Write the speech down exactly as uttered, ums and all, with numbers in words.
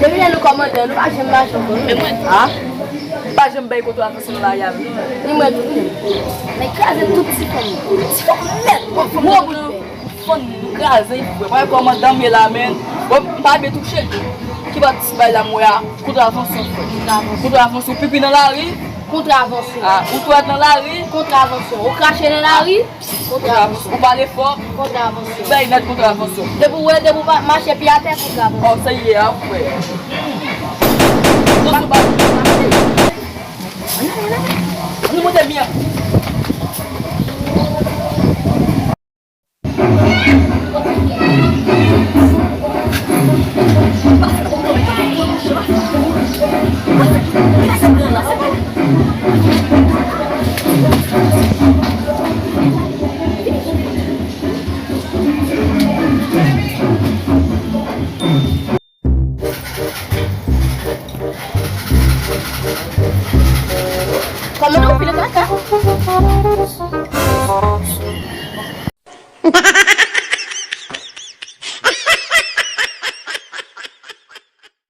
Depi lè nou kòmande, nou pa janm mache ankò, non? E mwen tou. Ha? M pa janm bay kontravèsyon nan lari a, non. Ni mwen tou, wi. Men kraze tout ti fanm. Ti fanm nèt, bon, fanm nèt. Fann nou kraze, frè. Mwen kòmandan m ye la, men. Bon, m pa byen touche. Ki pati bay la, m wè a, kontravèsyon, frè. Kontravèsyon, pipi nan lari. Kontravèsyon. Ah, ou twèt nan lari. Kontravèsyon. Ou krache nan lari. Kontravèsyon. Ou pale fò. Kontravèsyon. Bay nèt kontravèsyon. Depi w wè, depi w pa mache pye atè, kontravèsyon. Oh, sa ye a, frè. Non, se pa. Ann nou monte byen. Kòman nou file kaka?